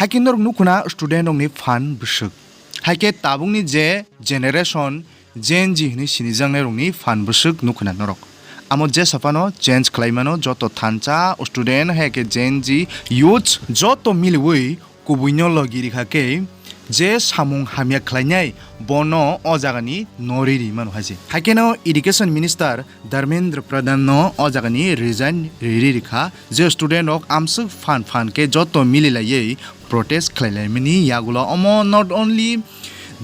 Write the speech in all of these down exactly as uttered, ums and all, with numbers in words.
Haikhe norok nukhuna student rokni phan bwswk. Haikhe tabukni je generation Gen Z hinwi sinijaknai rokni phan bwswk nukhuna norok. Amo jesa phano change khlai mano joto thansa student haikhe Gen Z youths joto miliwi kubuino logi rikha khe je samung hamya khlainai bono o jagani nori ri mano hai se. Haikhe no education minister Dharmendra Pradhan no o jagani resign riri rikha, je student rok amswk phan phan khe joto mililaiwi protest khlailaimani yagulo. Omo not only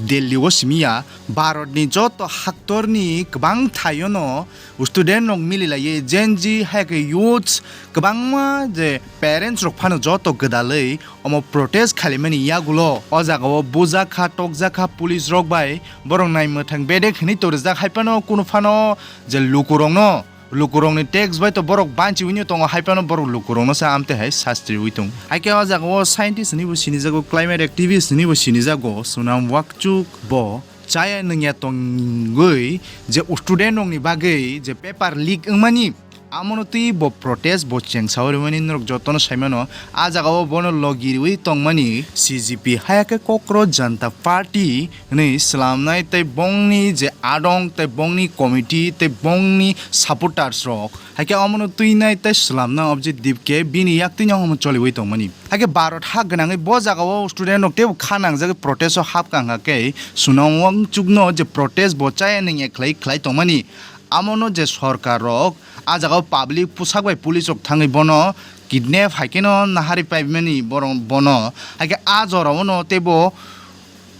Delhi o simi ya, Bharat ni joto haktor ni kwbang thaio no student rok mililaiwi Gen Z haikhe youths kwbangma je parents rok phano joto gwdalwi omo protest khailaimani yagulo. O jagao bujakha tokjakha police rok bai borok naimwthang bedek hinwi torijak hai phano kunu phano je lukurokno, lukurokni tax bai to borok banchiwino tongo hai phano borok lukurokno sa amte hai sastriwi tongo. Haikhe o jagao scientist hinwi bo sinijago, climate activist hinwi bo sinijago Sonam Wangchuk bo chaya nungya tongwi je student rokni bagwi je paper leak wngmani amono twi bo protest bo chengsa rimani norok jotono saimano. A jagao bono logi riwi tongmani C G P hayakhe Kokro Janta Party hinwi slamnai tei bongni je adong tei bongni committee tei bongni supporters rok haikhe omono twinai tei slamna objective khe bini yaktwino omo choliwi tongmani. Haikhe Bharat ha gwnangwi bo jagao student rok teibo kha nangjagwi protest o hapkha hwnkha khe Sonam Wangchuk no je protest bo chaya nungya khlai khlai tongmani. Amono je sorkar rok a jagao public pusak bai police rok thangwi bono kidnap hai kheno nahari paimani borok bono. Haikhe a jorao no teibo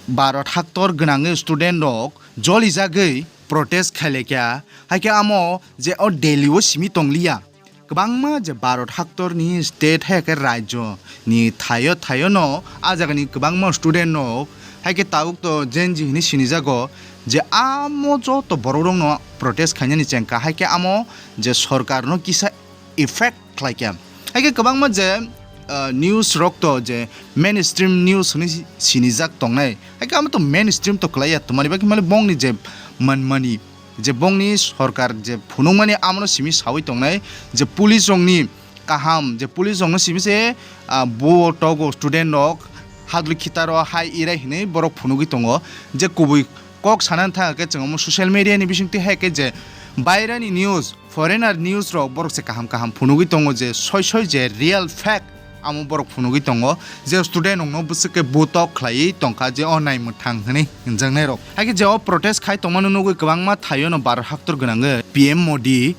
Bharat haktor gwnangwi student rok jolijagwi protest khailaikha. Haikhe amo je o Delhi o simi tongliya, kwbangma je Bharat haktorni state hai khe rajyo ni thaio thaio no a jagani kwbangma student rok hai khe tabuk to Gen Z hinwi sinijago, je amo joto borok rokno protest khainani chengkha, hai khe amo je sorkar no kisa effect khlaikha. Hai khe kwbangma je, ah, news rok to je mainstream news hinwi sinijak tongnai, hai khe amo to mainstream to kwlaiya, twmani bagwi male bongni je manmani je bongni sorkar je phunukmani amono simi sawi tongnai je police rokni kaham, je police rokno simi se, ah, bo togo student rok hadlwi khitaro hai irai hinwi borok phunugwi tongo. Je kubui kok sana thang khe chwng omo social media ni bisingtwi hai khe je bairani news, foreigner news rok borok se kaham kaham phunugwi tongo je soi soi je real fact amo borok phunugwi tongo je student rokno bwswk khe butok khlaiwi tongkha je o naimwthang hinwi hinjaknai rok. Hai khe je o protest khai tongmano nugwi kwbangma thaio no Bharat haktor gwnangwi P M Modi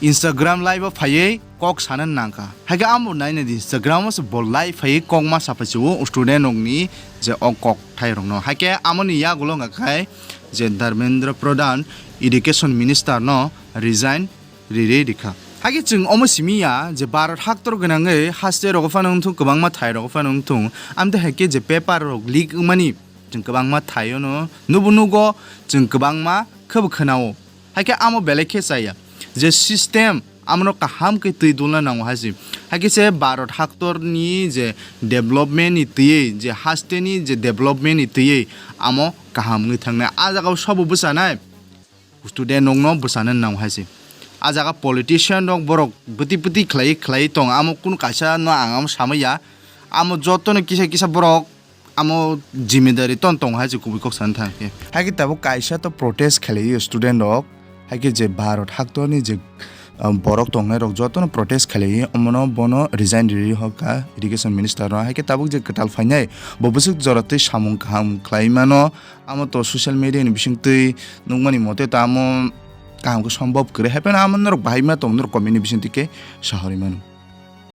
Instagram live o phaiwi kok sana nangkha. Hai khe amo naina di Instagram o se bo live phaiwi kok ma saphai se o student rokni je o kok thai rokno. Hai khe amoni yagulo wngkha khai je Dharmendra Pradhan education minister no resign riri rikha. Hai khe chwng omo simi ya je Bharat haktor gwnangwi haste rogo phano wngthung, kwbangma thai rogo phano wngthung, amtwi hai khe je paper rok leak wngmani chwng kwbangma thaio no nubo nugo, chwng kwbangma khebo khwnao. Hai khe amo belai khe chaya je system amono kaham khe twi dulna nango hai se. Hai khe se Bharat haktor ni je development ni twiwi, je haste ni je development ni twiwi amo kaham wngwi thangnai. A jagao sabo bwchanai student rokno bwchana nang hai se. A jaga politician rok borok bwtwi bwtwi khlai khlai tong, amo kunu kaisa no ang amo samaya. Amo joto no kisa kisa borok amo jimidari ton tong hai se kubui kok sana thang khe. Hai khe tabuk kaisa to protest khlai student rok, hai khe je Bharat haktor ni je, um, borok tongnai rok joto no protest khlai omono bono resign riri hokha education minister no. Hai khe tabuk je kwtal phainai bo bwswk jora twi samung kaham khlai mano. Amo to social media ni bisingtwi nukmani mote to amo kaham khe sombhob kwrwi, hai phano amo norok bahai ma tong norok comment ni bisingtwi khe sahorwi mano.